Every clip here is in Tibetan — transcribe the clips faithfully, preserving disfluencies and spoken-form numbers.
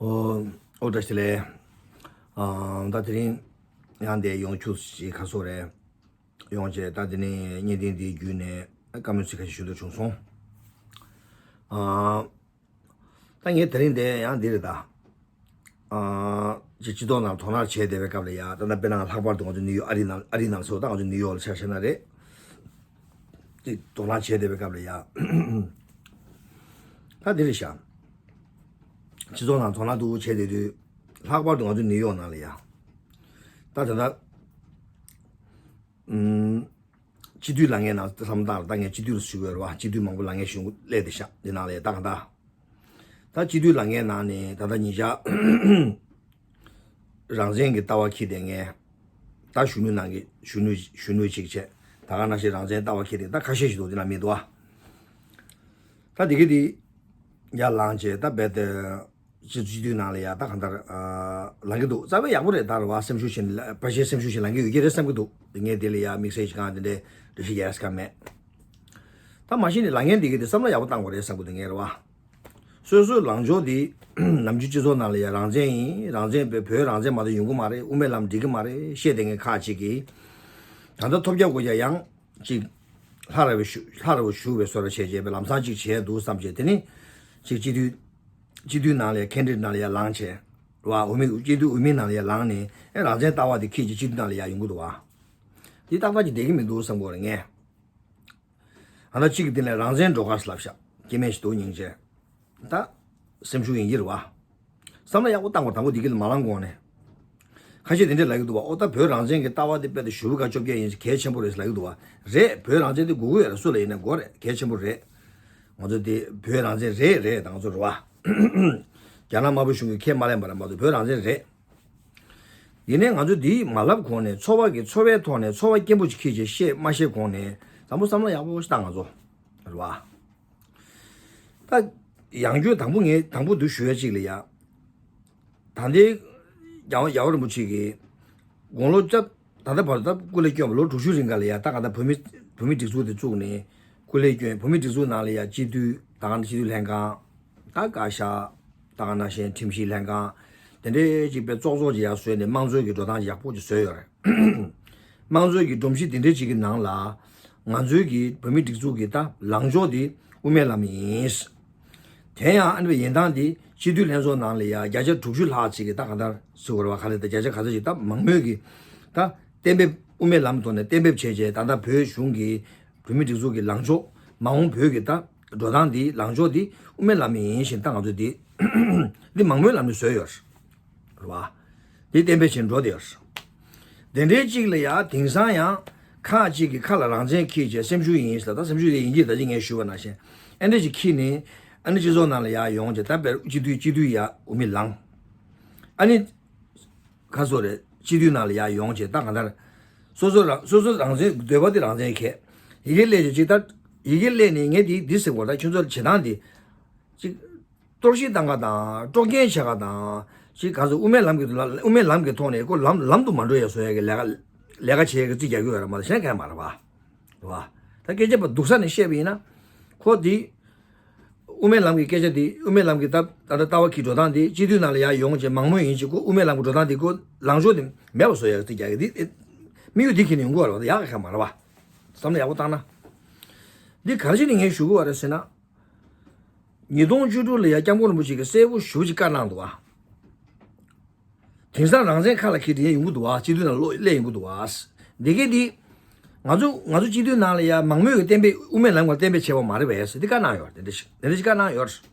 ཨོ། ཨོ་བཀྲ་ཤིས་བདེ་ལེགས། ཨ། ད་དེ་རིང་ཡང་འདིར་ཡོང་ཁྱུག་ཅིག་ཁ་སོ་རེད། ཡོང་བྱས་ད་དེ་ནས་བརྙན་འཕྲིན་འདི་བརྒྱུད་ནས་བཀའ་མོལ་ཚིག་ཁ་ཤས་ཞུ་འདོད་བྱུང་སོང་། ཨ། ད་ངས་དེ་རིང་འདིར་ཡང་འདི་རེད་ད། ཨ། ཅིག་སྤྱི་ཚོགས་ནང་དོ་སྣང་བྱས་བསྡད་པའི་སྐབས་ལ་ཡ། ད་ལྟ་དཔེར་ན་ལྷག་པར་དུ་ང་ཚོ་ནིའུ་ཡོག་ཨ་རི་ནང་ཨ་རི་ནང་ཚོ་ད་ང་ཚོ་ནིའུ་ཡོག་ལ་ཆ་བཞག་ན་རེད། ཅིག་དོ་སྣང་བྱས་བསྡད་པའི་སྐབས་ལ་ཡ། ད་འདི་རེད་ཤག་སྤྱི་ཚོགས་ནང་དོ་སྣང་འདུག་བྱས་བསྡད་དུས། ལྷག་པར་དུ་ང་ཚོ་ནིའུ་ཡོག་ནང་ལ་ཡ། ད་ད་ལྟ། ཨུམ། སྤྱི་འཐུས་ལངས་མཁན་ནང་བསམ་བློ་བཏང་ལ་ད་ངས་སྤྱི་འཐུས་ལ་ཞུ་དགོས་རེད་བ། སྤྱི་འཐུས་མང་པོ་ལངས་མཁན་གཞུང་སླེབས་བསྡད་ཤག་འདི་ནང་ལ་ཡ། ད་གང་ལྟར། ད་སྤྱི་འཐུས་ལངས་མཁན་ནང་ནས་ད་ལྟ་ཉིན་ཞག་རང་བཙན་གྱི་ལྟ་བ་འཁྱེར་བསྡད་མཁན། ད་གཞོན་ནུ་ནང་གི་གཞོན་ནུ་གཞོན་ནུ་གཅིག་བྱས། ད་ག་ནང་བཞིན་རང་བཙན་ལྟ་བ་འཁྱེར་བསྡད་མཁན་ད་ཁ་ཤས་ཤིག་འདུག་འདི་ན་མི་འདུག་ཨ། ད་དེ་གི་དེ་ཡར་ལངས་བྱས་ད་རྦད་དེ་སྤྱི་སྤྱི་འཐུས་ནང་ལ་ཡ་ད་གང་ལྟར་ཨ་ལངས་ཀྱི་འདུག་རྩ་བའི་ཡག་པོ་རེད། ད་རེད་བ། སེམས་ཤུགས་ཤིག་ལ་ཕལ་ཆེར་སེམས་ཤུགས་ཤིག་ལངས་ཀྱི་ཡོད་ཀྱི་རེད་བསམ་གྱི་འདུག་ངས་དེ་ལ་ཡ་དམིགས་བསལ་ཞིག་གང་དེ་འདྲའི་འགྲེལ་བཤད་རྒྱག་ཡ་ས་ཁ་མེད། ད་མ་གཞི་ནས་ལངས་མཁན་འདི་གི་དེ་བསམ་བློ་ཡག་པོ་བཏང་དགོས་རེད་བསམ་གྱི་འདུག་ངས་རེད་བ། སོ་སོའི་ལངས་ཕྱོགས་འདི་ནམ་རྒྱུན་སྤྱི་ཚོགས་ནང་ལ་ཡ་རང་བཙན་ཡིན། རང་བཙན་བོད་བོད་རང་བཙན་མ་གཏོགས་ཡོང་གི་མ་རེད། དབུ་མའི་ལམ་འགྲིག་གི་མ་རེད་བཤད་བསྡད་མཁན་ཁག་ཅིག་གིས། ད་ལྟ་ཐོབ་རྒྱག་དགོས་ཀྱང་ཡང་ཅིག་ལྷ་ར་བའི་ཞུ་ལྷ་ར་བ་ཞུ་བའི་བཟོ་འདྲ་བྱས་བྱས་པའི་ལམ་སང་ཅིག་བྱས་འདུག་བསམ་བྱས། དེ་ནི་ཅིག་སྤྱི་འཐུས་སྤྱི་འཐུས་ནང་ལ་ཡ་ཁེན་ཌི་ཌེ་ཊི་ནང་ལ་ཡ་ལངས་བྱས་རེད་བ། འོས་མི་སྤྱི་འཐུས་འོས་མི་ནང་ལ་ཡ་ལངས་ནས་ཨེ་རང་བཙན་ལྟ་བ་དེ་འཁྱེར་བྱས་སྤྱི་འཐུས་ནང་ལ་ཡ་ཡོང་གི་འདུག་བ། དེ་ཏག་ཏག་ཅིག་བསྡད་ཀྱི་མི་འདུག་བསམ་གྱི་ཡོད་རེད་ངས། ཨ། ད་གཅིག་གི་སྟེང་ལ་རང་བཙན་འགྲོ་ཁ་ལབ་ཤག་སྐྱེ་དམན་ཞིག་འདུག་སྙིང་རྗེ། ད་སེམས་ཤུགས་ཡིན་གྱི་རེད་བ། བསམ་བློ་ཡག་པོ་བཏང་དགོས། དང་པོ་འདི་གི་ལ་མ་ལངས་གོང་ནས། ཁ་ཤས་དེ་འདྲས་ལབ་ཀྱི་འདུག་བ། ཨོ་ད་བོད་རང་བཙན་གྱི་ལྟ་བ་དེ་རྦད་དེ་ཞེ་པོ་ག་བཅོ་བརྒྱད་ཡིན་ཞིག་གལ་ཆེན་པོ་རེད་ལབ་ཀྱི་འདུག་བ། རེད། བོད་རང་བཙན་དེ་དགོས་ཀྱི་ཡོད་རེད། སུ་ལ་ཡིན་ན་དགོས་རེད། གལ་ཆེན་པོ་རེད། ང་ཚོ་དེ་བོད་རང་བཙན་རེད་རེད། ད་ང་ཚོ་རེད་བ། རྒྱ་ནག་དམར་པོ་གཞུང་གིས་ཁས་མ་ལེན་པ་རེད་མ་གཏོགས་བོད་རང་བཙན་རེད། ཡིན་ནའི་ང་ཚོ་འདི་མ་ལབ་གོང་ནས་ཚོར་བ་གི་ཚོར་བའི་ཐོག་ནས་ཚོར་བ་སྐྱེན་པོ་ཅིག་འཁྱེར་བྱས་བཤད་མ་བཤད་གོང་ནས་དང་པོ་བསམ་བློ་ཡག་པོ་ཞིག་བཏང་ང་ཚོ། རེད་བ། ད་ཡང་བསྐྱར་དང་པོ་ངས་དང་པོ་འདི་ཞུ་ཡ་གཅིག་ལ་ཡ། ད་ལྟའི་རྒྱལ་བ་རྒྱལ་བ་རིན་པོ་ཆེ་གིས་དགུང་ལོ་བཅུ་ད་ལྟ་བར་དུ་ད་སྐུ་ལས་བསྐྱོན་པ་ལོ་དྲུག་ཅུ་རིང་ག་ལ་ཡ། ད་ག་ད་བོད་མི་བོད་མི་སྒྲིག་འཛུགས་དེ་བཙུགས་ནས་སྐུ་ལས་བསྐྱོན། བོད་མི་སྒྲིག་འཛུགས་ནང་ལ་ཡ་སྤྱི་འཐུས་ད་ག་ན་སྤྱི་འཐུས་ལྷན་ཁང་། ད་བཀའ་ཤག་ད་ག་ནང་བཞིན་ཁྲིམས་ཞིབ་ལྷན་ཁང་། དེ་འདྲའི་ཅིག་དཔེ་ཙོག་ཙོག་ཅིག་ཡར་བཟོས་ནས་དམངས་གཙོའི་གི་འགྲོ་སྟངས་ཅིག་ཡག་པོ་ཅིག་བཟོས་ཡོད་རེད། དམངས་གཙོའི་གི་སྒྲོམ་གཞི་དེ་འདྲའི་ཅིག་གི་ནང་ལ་ང་ཚོའི་གི་བོད་མི་སྒྲིག་འཛུགས་ཀྱི་ད་ལངས་ཕྱོགས་དེ་དབུ་མའི་ལམ་ཡིན། དེ་ཡང་ཨ་ནི་ཡིན་སྟངས་དེ་སྤྱི་འཐུས་ལྷན་ཚོགས་ནང་ལ་ཡ་བརྒྱ་ཆ་དྲུག་ཅུ་ལྷག་ཅིག་གི་ད་ག་འདྲ་ཟེར་དགོས་རེད་བ། ག་ལེ་ད་བརྒྱ་ཆ་ག་ཚོད་ཅིག་ད་མང་མོས་ཀྱི་ད་གཏན་འབེབས་དབུ་མའི་ལམ་ཐོག་ནས་གཏན་འབེབས་བྱས་བྱས། ད་ལྟ་བོད་གཞུང་གི་བོད་མི་སྒྲིག་འཛུགས་ཀྱི་ལངས་ཕྱོགས། མ་འོངས་བོད་ཀྱི་ད་འགྲོ་སྟངས་འདི་ལངས་ཕྱོགས་འདི་དབུ་མའི་ལམ་ཡིན་ཞེས་ད་ང་ཚོས་འདི་འདི་མང་མོས་ལམ་ནས་བཟོས་ཡོད་རེད་བ། འདི་གཏན་འབེབས་བྱས་འགྲོ་བསྡད་ཡོད་རེད། དེ་འདྲའི་གཅིག་ལ་ཡ་དེང་སང་ཡང་ཁག་ཅིག་གི་ཁ་ལ་རང་བཙན་འཁྱེར་བྱས་སེམས་ཤུགས་ཡིན་ཞེས་ལ། ད་སེམས་ཤུགས་དེ་ཡིན་གྱི་ད་ཅི་ངས་ཞུས་པ་ནང་བཞིན་ཨ་འདྲ་ཅིག་འཁྱེར་ནས་ཨ་ནི་སྤྱི་ཚོགས་ནང་ལ་ཡ་ཡོང་བྱས། ད་དཔེར་སྤྱི་འཐུས་སྤྱི་འཐུས་ཡ་དབུ་མའི་ལམ་ཨ་ནི། ག་སོ་རེད། སྤྱི་འཐུས་ནང་ལ་ཡར་ཡོང་བྱས་ད་གང་ལྟར། སོ་སོ་རང་སོ་སོ་རང་བཙན་འདོད་པ་དེ་རང་བཙན་ཁས། ཡི་གེ་སླེབས་བྱས་ཅིག་ད་ཡི་གེ་སླེབས་ནས་ངས་འདི་འདི་ཟེར་བ་ད་ཁྱོད་ཚོར་བྱེད་སྟངས་འདི། ཅིག་གཏོར་བཤིག་བཏང་ག་དང་དཀྲོག་རྐྱེན་བྱེད་ག་དང་། ཅིག་ག་ཚོད་དབུ་མའི་ལམ་གྱི་དབུ་མའི་ལམ་གྱི་ཐོག་ནས་ཁོ་ལམ་ལམ་དུ་མ་འགྲོ་ཡ་བཟོ་ཡ་གི་ལས་ཀ་ལས་ཀ་བྱེད་ཡ་གི་རྩིས་རྒྱག་གི་ཡོད་རེད་མ་གཏོགས་གཞན་གང་ཡང་མ་རེད་བ། རེད་བ། ད་སྐད་ཆ་པ་སྡུག་ས་ནས་བཤད་པ་ཡིན་ན། ཁོ་འདི། དབུ་མའི་ལམ་གྱི་སྐད་ཆ་འདི་དབུ་མའི་ལམ་གྱི་ད་ད་ལྟ་ལྟ་བ་གི་འགྲོ་སྟངས་འདི་སྤྱི་འཐུས་ནང་ལ་ཡར་ཡོང་བྱས་མང་མོས་ཡིན་ཅིག་ཁོ་དབུ་མའི་ལམ་གྱི་འགྲོ་སྟངས་འདི་ཁོ་ལངས་ཕྱོགས་འདི་མེད་པ་བཟོ་ཡ་རྩིས་རྒྱག་གི་འདི་ཨེ། དམིགས་ཡུལ་འདི་ཁྱེར་ནས་ཡོང་གི་ཡོད་རེད་བ། ད་ཡག་ག་ག་མ་རེད་བ། བསམ་བློ་ཡག་པོ་བཏང་ན། འདི་ག་རེ་བྱས་ནས་ངས་ཞུ་གི་ཡོད་རེད་ཟེར་ན། ཉིས་སྟོང་བཅུ་དྲུག་ལ་ཡ་སྐྱབས་མགོན་རིན་པོ་ཆེ་གིས་གསལ་པོ་ཞེ་པོ་ཅིག་བཀའ་གནང་འདུག་བ། དེང་སང་རང་བཙན་ཁ་ལ་འཁྱེར་དེ་ཡོང་གི་འདུག་བ། སྤྱི་འཐུས་ནང་ལོག་སླེབས་ཡོང་གི་འདུག་བ། འདི་གས་འདི། ང་ཚོ་ང་ཚོ་སྤྱི་འཐུས་ནང་ལ་ཡ་མང་མོས་ཀྱི་གཏན་འབེབས་དབུ་མའི་ལམ་ཁར་གཏན་འབེབས་བྱས་པ་མ་རེད་པས་ཟེར་འདི་བཀའ་གནང་ཡོད་རེད། དེ་འདྲ་ཞིག་དེ་འདྲ་ཞིག་བཀའ་གནང་ཡོད་རེད།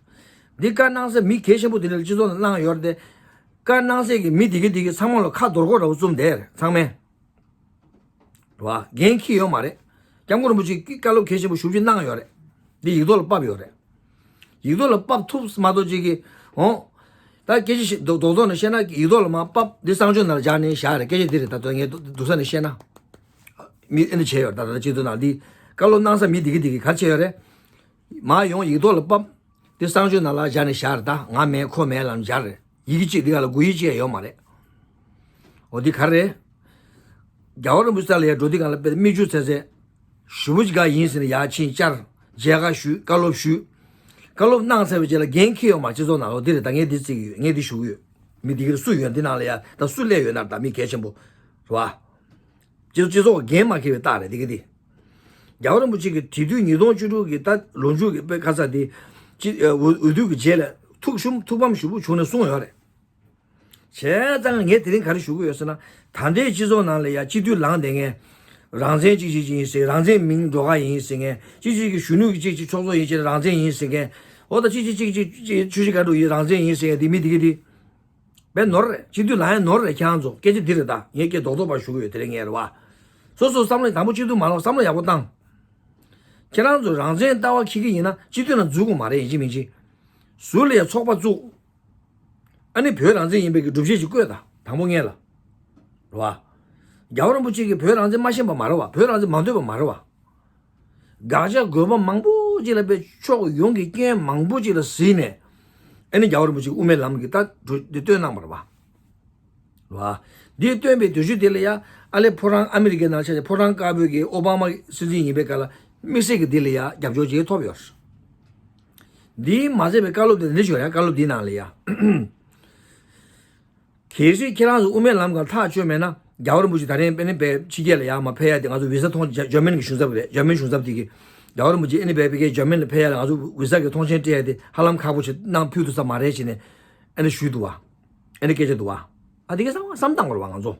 འདི་བཀའ་གནང་ས་མི་གལ་ཆེན་པོ་དེ་འདྲ་ལ་སྤྱི་ཚོགས་ནང་གནང་ཡོད་རེད་དེ། བཀའ་གནང་སའི་གི་མི་དེ་གས་དེ་གས་ཚང་མ་ལ་ཁ་རྡོག་རྡོག་འདྲ་བོ་བཙུམས་བསྡད་རེད་ཚང་མས། རེད་བ། འགན་འཁྱེར་ཡོད་མ་རེད། སྐྱབས་མགོན་རིན་པོ་ཆེས་བཀའ་སློབ་གལ་ཆེན་པོ་ཞེ་པོ་ཅིག་གནང་ཡོད་རེད། འདི་ཡིག་ཐོག་ལ་ཕབ་ཡོད་རེད། ཡིག་ཐོག་ལ་ཕབ་ཐུབ་མ་གཏོགས་ཅིག་གིས་འོང་། ད་སྐད་ཆ་བཤད་རྡོག་རྡོག་ཐོག་ནས་བཤད་ན་ཡིག་ཐོག་ལ་མར་ཕབ་འདི་གསང་སྤྱོད་ནང་ལ་སྦྱར་ནས་བཞག་རེད། སྐད་ཆ་འདི་རེད། ད་ལྟ་ངས་སྡུག་ས་ནས་བཤད་ན། མི་ཨེ་འདྲ་བྱས་ཡོད་རེད། ད་ད་ལྟ་སྤྱི་ཚོགས་ནང་འདི་བཀའ་སློབ་གནང་ས་མི་འདི་གི་འདི་གི་ག་རེ་བྱས་ཡོད་རེད། མར་ཡོང་ཡིག་ཐོག་ལ་ཕབ། དེ་གསང་སྤྱོད་ནང་ལ་སྦྱར་ནས་བཞག་རེད། ད་ང་མེད་ཁོ་མེད་ལབ་ནས་བཞག་རེད། ཡི་གེ་གཅིག་འདི་ག་ལ་དགོས་ཡིག་གཅིག་ཡང་ཡོད་མ་རེད། འོ་འདི་ག་རེ་རེད། རྒྱལ་བ་རིན་པོ་ཆེ་ལ་ཡར་འགྲོ་དུས་སྒང་ལ་དཔེ་མིག་ཆུ་ཚད་ཚད་ཞེ་པོ་ཅིག་ག་ཡིན་ཟེར་ནས་ཡར་ཕྱིན་བཅར། མཇལ་ཁ་ཞུས། བཀའ་སློབ་ཞུས། བཀའ་སློབ་གནང་ཚར་བའི་རྗེས་ལ་འགན་འཁྱེར་ཡོད་མ། སྤྱི་ཚོགས་ནང་ལོགས་འདི་རེད། ད་ངས་འདི་བརྩི་གི་ཡོད། ངས་འདི་ཞུ་གི་ཡོད། མི་འདི་གིར་སུ་ཡོད། འདི་ནང་ལ་ཡ་ད་སུ་སླེབས་ཡོད་ན། ད་མི་གལ་ཆེན་པོ་རེད་བ། སྤྱི་སྤྱི་ཚོགས་འགན་མ་འཁྱེར་བའི་རྟགས་རེད་འདི་གི་འདི། རྒྱལ་བ་རིན་པོ་ཆེ་གིས་དེ་དུས་ཉིས་སྟོང་བཅུ་དྲུག་གི་ད་ལོ་མཇུག་གི་དཔེ་ཁ་ཚ་འདི་སྤྱི་འོས་འོས་བསྡུ་གི་རྗེས་ལ་ཐུགས་ཞུམ་ཐུགས་ཕམ་ཞེ་པོ་བྱུང་ནས་གསུངས་ཡོད་རེད། བྱས་ཙང་ངས་དེ་རིང་ག་རེ་ཞུ་གི་ཡོད་ཟེར་ན། ད་ལྟའི་སྤྱི་ཚོགས་ནང་ལ་ཡ་སྤྱི་འཐུས་ལངས་བསྡད་མཁན། རང་བཙན་གཅིག་གཅིག་གཅིག་ཡིན་ཟེར། རང་བཙན་མིང་འགྲོ་ག་ཡིན་ཟེར་མཁན། གཅིག་གཅིག་གི་གཞོན་ནུ་གཅིག་གཅིག་ཕྱོགས་གཏོགས་ཡིན་ཟེར། རང་བཙན་ཡིན་ཟེར་མཁན། འོ་ད་གཅིག་གཅིག་གཅིག་གཅིག་གཅིག་ཆུ་བཞི་སྒང་དྲུག་ཡིན། རང་བཙན་ཡིན་ཟེར་མཁན་དེ་མི་དེ་གི་དེ། དཔེ་ནོར་རེད། སྤྱི་འཐུས་ལངས་ཡ་ནོར་རེད། ཁྱེད་རང་ཚོ་སྐད་ཆ་འདི་རེད། ད་ངས་སྐད་རྡོག་རྡོག་པར་ཞུ་གི་ཡོད། དེ་རིང་ངས་རེད་བ། སོ་སོ་བསམ་བློ་དང་པོ་སྤྱི་འཐུས་མ་ལངས་བསམ་བློ་ཡག་པོ་བཏང་། ཁྱེད་རང་ཚོ་རང་བཙན་ལྟ་བ་འཁྱེར་གྱི་ཡིན་ན་སྤྱི་འཐུས་ནང་འཛུལ་དགོས་མ་རེད། ཡིན་གཅིག་མིན་གཅིག་ཟུར་ལ་ཡ་ཚོགས་པ་བཙུགས། ཨ་ནི་བོད་རང་བཙན་ཡིན་པའི་གི་སྒྲུབ་བྱེད་ཅིག་བཀོད་དང་། དང་པོ་སྔོན་ལ། རེད་བ། རྒྱལ་བ་རིན་པོ་ཆེ་གིས་བོད་རང་བཙན་མ་ཤེས་པ་མ་རེད་བ། བོད་རང་བཙན་མ་འདོད་པ་མ་རེད་བ། དགག་བྱ་དགོས་པ་མང་པོ་ཅིག་ལ་དཔེ་ཕྱོགས་ཡོངས་ཀྱི་སྐྱོན་མང་པོ་ཅིག་ལ་གཟིགས་ནས། ཨ་ནི་རྒྱལ་བ་རིན་པོ་ཆེ་གིས་དབུ་མའི་ལམ་གྱི་ལྟ་གྲུབ་འདི་བཏོན་གནང་བ་རེད་བ། རེད་བ། འདི་བཏོན་པའི་དུས་ཚོད་དེ་ལ་ཡ། ཨ་ལེ་ཕོ་བྲང་ཨ་མི་རི་ཀའི་ནང་ཆགས་ཀྱི་ཕོ་བྲང་དཀར་པོའི་གི་ཨོ་བྷ་མ་སྲིད་འཛིན་ཡིན་པའི་སྐབས་ལ་དམིགས་བསལ་གྱི་འདི་ལ་ཡ་རྒྱབ་སྐྱོར་ཅིག་ཐོབ་ཡོད། འདིའི་མ་ཟད་པའི་བཀའ་སློབ་དེ་འདི་ཞོར་ཡ། བཀའ་སློབ་འདིའི་ནང་ལ་ཡ། གལ་སྲིད་ཁྱེད་རང་ཚོ་དབུ་མའི་ལམ་ཁར་ཐག་ཆོད་མེད་ན། རྒྱལ་བ་རིན་པོ་ཆེ་ད་རིང་ཨ་ནི་བས་ཕྱི་རྒྱལ་ལ་ཡར་མར་ཕེབས་ཡ་དེ། ང་ཚོ་བི་ས་ཐོངས། འཇར་མན་གྱི་གཞུང་ཚབ་རེད། འཇར་མན་གཞུང་ཚབ་དེ་གིས་རྒྱལ་བ་རིན་པོ་ཆེ་ཨ་ནི་བས་ཕ་གིར་འཇར་མན་ལ་ཕེབས་ཡ་ལ་ང་ཚོ་བི་ས་གི་ཐོངས་མཆན་སྤྲད་ཡ་དེ་ཧ་ལམ་ཁག་པོ་ཆེ། གནང་ཕུལ་ཐུབ་ས་མ་རེད་ཟེར་ནས་ཨ་ནི་ཞུས་འདུག་བ། ཨ་ནི་སྐད་ཆ་འདུག་བ། ཨ་དེ་ག་བསམ་བསམ་བཏང་དགོས་རེད་བ་ང་ཚོ།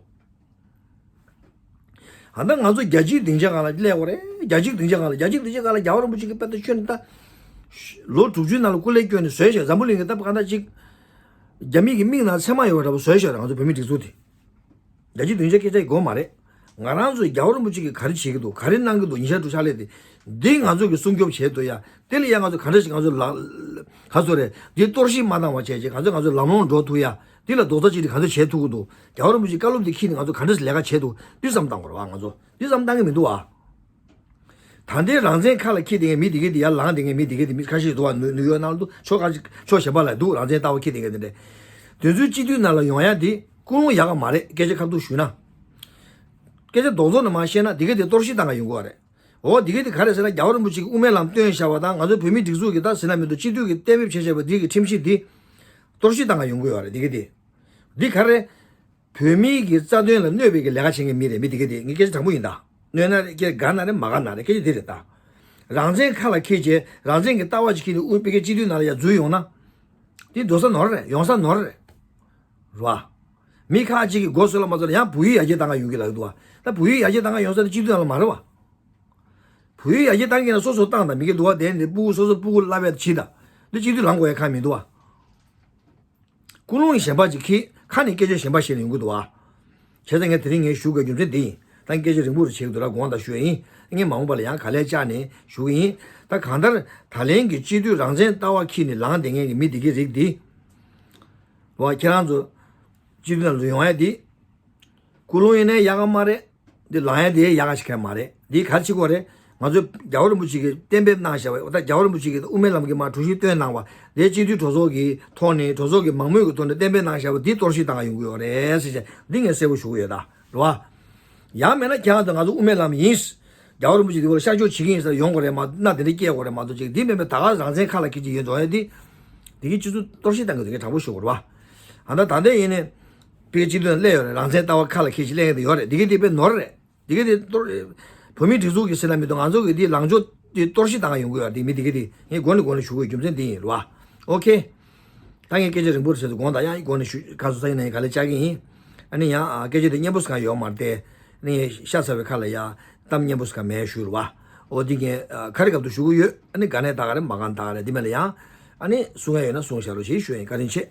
ད་ལྟ་ང་ཚོ་རྒྱལ་སྤྱིའི་སྡིངས་ཆ་སྒང་ལ་སླེབས་པ་རེད། རྒྱལ་སྤྱིའི་སྡིངས་ཆ་སྒང་ལ། རྒྱལ་སྤྱིའི་སྡིངས་ཆ་སྒང་ལ་རྒྱལ་བ་རིན་པོ་ཆེ་གིས་དཔེ་ད་ཁྱོན་ནས་ད་ལོ་དྲུག་ཅུའི་ནང་ལ་སྐུ་ལས་བསྐྱོན་ནས་བཟོས་བཞག་འཛམ་བུ་གླིང་གི་ད་གང་ལྟར་ཅིག་རྒྱ་མི་གི་མིག་ནང་ཚེར་མ་ཡོད་པ་འདྲ་པོ་བཟོས་བཞག་རེད། ང་ཚོ་བོད་མིའི་སྒྲིག་འཛུགས་དེ། རྒྱལ་སྤྱིའི་སྡིངས་ཆ་སྐད་ཆ་ཡི་དགོས་མ་རེད། ང་རང་ཚོས་རྒྱལ་བ་རིན་པོ་ཆེ་གིས་ག་རེ་བྱེད་ཀྱི་འདུག་ག་རེ་གནང་གི་འདུག་ཉིན་ཞག་དྲུག་ཕྱག་ལས་དེ། འདི་ང་ཚོ་གིས་སྲུང་སྐྱོབ་བྱེད་ཐུབ་ཡ། དེ་ལ་ཡ་ང་ཚོ་ག་འདྲ་ཞིག་ང་ཚོ་ལ་ག་ཚོད་རེད། འདི་གཏོར་བཤིག་མ་བཏང་བ་བྱས་བྱས་ང་ཚོ་ང་ཚོ་ལམ་ལྷོང་འགྲོ་ཐུབ་ཡ། འདི་ལ་རྡོག་རྩ་གཅིག་སྒྲིལ་ག་ཚོད་བྱེད་ཐུབ་ཀྱི་འདུག་རྒྱལ་བ་རིན་པོ་ཆེའི་བཀའ་སློབ་འདི་འཁྱེར་ནས་ང་ཚོ་ག་འདྲ་ཞིག་ལས་ཀ་བྱེད་ཐུབ། འདི་བསམ་བཏང་དགོས་རེད་བ། ང་ཚོ་འདི་བསམ་བཏང་གི་མི་འདུག་བ། ད་ལྟའི་རང་བཙན་ཁ་ལ་འཁྱེར་བསྡད་མཁན་མི་དེ་གས་དེ། ཡར་ལངས་བསྡད་མཁན་མི་དེ་གས་དེ། མི་ཁ་ཤས་འདུག་བ། ནུ་ནིའུ་ཡོག་ནང་ལ་འདུག་ཕྱོགས་ཁ་ཕྱོགས་གཞན་པ་ལ་འདུག་རང་བཙན་ལྟ་བ་འཁྱེར་བསྡད་མཁན་དེ་འདྲས། དེ་ཚོའི་སྤྱི་འཐུས་ནང་ལ་ཡོང་ཡ་དེ་ཀུན་སློང་ཡག་ག་མ་རེད། སྐད་ཆ་ཁ་ཐུག་ཞུས་ན། སྐད་ཆ་རྡོག་རྡོག་ནས་མར་བཤད་ན་དེ་གས་དེ་གཏོར་བཤིག་བཏང་ག་ཡོང་གི་ཡོད་རེད། འོ་དེ་གས་དེ་ག་རེ་ཟེར་ན། རྒྱལ་བ་རིན་པོ་ཆེ་གིས་དབུ་མའི་ལམ་བཏོན་བཞག་པ་དང་། ང་ཚོའི་བོད་མིའི་སྒྲིག་འཛུགས་ཀྱི་ད་ཟེར་ན་མི་འདུག་སྤྱི་འཐུས་ཀྱིས་གཏན་འབེབས་བྱས་བཞག་པ་དེ་གི་ཁྲིམས་གཞི་འདི་གཏོར་བཤིག་བཏང་ག་ཡོང་གི་ཡོད་རེད། དེ་གས་དེ། འདི་ག་རེ། བོད་མིའི་གི་རྩ་དོན་ལ་གནོད་པའི་གི་ལས་ཀ་བྱེད་མཁན་མི་རེད། མི་དེ་གས་དེ། ངས་སྐད་ཆ་དྲང་པོ་ཡིན་ད། གནོད་ན་རེད། སྐྱེ་དགའ་ན་རེད། མ་དགའ་ན་རེད། སྐད་ཆ་འདི་རེད་ད། རང་བཙན་ཁ་ལ་འཁྱེར་བྱས་རང་བཙན་གྱི་ལྟ་བ་ཅིག་འཁྱེར་ནས་དབུས་པའི་གི་སྤྱི་འཐུས་ནང་ལ་ཡར་འཛུལ་ཡོང་ན། དེ་འགྲོ་ས་ནོར་རེད། ཡོང་ས་ནོར་རེད། རེད་བ། མི་ཁག་ཅིག་གི་མགོ་སོད་ལ་མ་སོད་ལ་ཡང་བོད་ཡིག་ཡར་རྒྱས་བཏང་ག་ཡོང་གི་ལབ་འདུག་བ། ད་བོད་ཡིག་ཡར་རྒྱས་བཏང་ག་ཡོང་ས་དེ་སྤྱི་འཐུས་ནང་ལ་མ་རེད་བ། བོད་ཡིག་ཡར་རྒྱས་བཏང་གི་ན་སོ་སོ་བཏང་དང་། མི་གི་འདུག་བ། དེ་ནི་སྤུ་གུ་སོ་སོ་སྤུ་གུ་བསླབ་པའི་བྱེད་དང་། འདི་སྤྱི་འཐུས་ལངས་དགོས་ཡ་ཁག་མི་འདུག་བ། ཀུན་སློང་གཞན་པ་ཅིག་གིས་ཁ་ནས་སྐད་ཆ་གཞན་པ་བཤད་ནས་ཡོང་གི་འདུག་བ། བྱས་ཙང་ངས་དེ་རིང་ངས་ཞུ་དགོས་རྒྱུ་མཚན་འདི་ཡིན། ད་སྐད་ཆ་རིང་པོ་རུ་བྱེད་ཀྱི་འདུག་ར། དགོངས་དག་ཞུ་ཡ་ཡིན། ངས་མ་འོངས་པ་ལ་ཡང་ག་ལེར་བཅར་ནས་ཞུ་གི་ཡིན། ད་གང་ལྟར་ད་ལན་གྱི་སྤྱི་འཐུས་རང་བཙན་ལྟ་བ་འཁྱེར་ནས་ལངས་བསྡད་མཁན་གྱི་མི་འདི་གའི་རིགས་འདི། བ། ཁྱེད་རང་ཚོ་སྤྱི་འཐུས་ནང་ལ་ཡོང་ཡ་འདི། ཀུན་སློང་ཡིན་ནའི་ཡག་ག་མ་རེད། འདི་ལངས་ཡ་འདི་ཡག་ག་ཞིག་ག་མ་རེད། འདི་ག་རེ་བྱེད་དགོས་རེད། ང་ཚོས་རྒྱལ་བ་རིན་པོ་ཆེ་གིས་གཏན་འབེབས་གནང་བཞག་པ། ད་རྒྱལ་བ་རིན་པོ་ཆེ་གིས་དབུ་མའི་ལམ་གྱི་མར་གྲོས་གཞི་བཏོན་གནང་བ། དེ་སྤྱི་འཐུས་གྲོས་ཚོགས་ཀྱི་ཐོག་ནས་གྲོས་ཚོགས་ཀྱི་མང་མོས་ཀྱི་ཐོག་ནས་གཏན་འབེབས་གནང་བཞག་པ་འདི་གཏོར་བཤིག་བཏང་ག་ཡོང་གི་ཡོད་རེད་ཟེར་བྱས། འདི་ངས་གསལ་པོ་ཞུ་གི་ཡོད་ད། རེད་བ། ཡང་མེད་ན་ཁྱེད་རང་ཚོ་ང་ཚོ་དབུ་མའི་ལམ་ཡིན། རྒྱལ་བ་རིན་པོ་ཆེ་འདི་བར་ཤར་ཕྱོགས་བྱེད་ཀྱི་ཡིན་ཟེར་ཡོང་དགོས་རེད་མ་གཏོགས། དེ་འདྲ་སྐྱེལ་དགོས་རེད་མ་གཏོགས་ཅིག་འདི་མིན་པའི་ད་ག་རང་བཙན་ཁ་ལ་འཁྱེར་གྱི་ཡོད་འགྲོ་ཡ་འདི། འདི་གི་སྤྱི་ཚོགས་གཏོར་བཤིག་བཏང་གི་འདུག་གས། དྲང་པོ་ཞུ་དགོས་རེད་བ། ཨ་ད་ད་ལྟ་ཡིན་ནས་དཔེ་སྤྱི་འཐུས་ནང་སླེབས་ཡོད་རེད། རང་བཙན་ལྟ་བ་ཁ་ལ་འཁྱེར་ཞིག་སླེབས་ཡོད་རེད། འདི་གི་འདི་དཔེ་ནོར་རེད། འདི་གི་འདི་གཏོར། བོད་མིའི་སྒྲིག་འཛུགས་ཀྱི་ཟེར་ན་མི་འདུག་ང་ཚོ་གི་འདི་ལངས་ཕྱོགས་འདི་གཏོར་བཤིག་བཏང་གི་ཡོང་གི་ཡོད་རེད། འདི་མི་འདི་གི་འདི་ངས་མགོ་ནས་མགོ་ནས་ཞུ་དགོས་རྒྱུ་མཚན་འདི་ཡིན་རེད་བ། ཨོ་ཁེ། ད་ངས་སྐད་ཆ་རིང་པོ་རེད་ཟེར་དུས་དགོངས་དག། ཡང་མགོ་ནས་ཞུ། ཁ་སང་ས་ཡིན་ན་ཡང་ག་ལེར་བཅར་གྱི་ཡིན། ཨ་ནི་ཡང་ཨ་སྐད་ཆ་དེ་སྙན་པོ་ཟེར་ག་ཡོད་མ་རེད་དེ། ཨ་ནི་ཤ་ཚ་བའི་ཁ་ལ་ཡ་གཏམ་སྙན་པོ་ཟེར་ག་མེད་ཞུ་རུ་བ། འོ་འདི་ངས་ཨ་ཁ་རི་སྐབས་དུ་ཞུ་གི་ཡོད། ཨ་ནི་ག་ནས་ད་ག་རེད། མ་གང་ད་ག་རེད། འདི་མེད་ལ་ཡང་ཨ་ནི་གསུང་ཡ་ཡོད་ན་གསུང་བཞག་རོགས་ཞེས་ཞུ་ཡིན། བཀའ་དྲིན་ཆེ།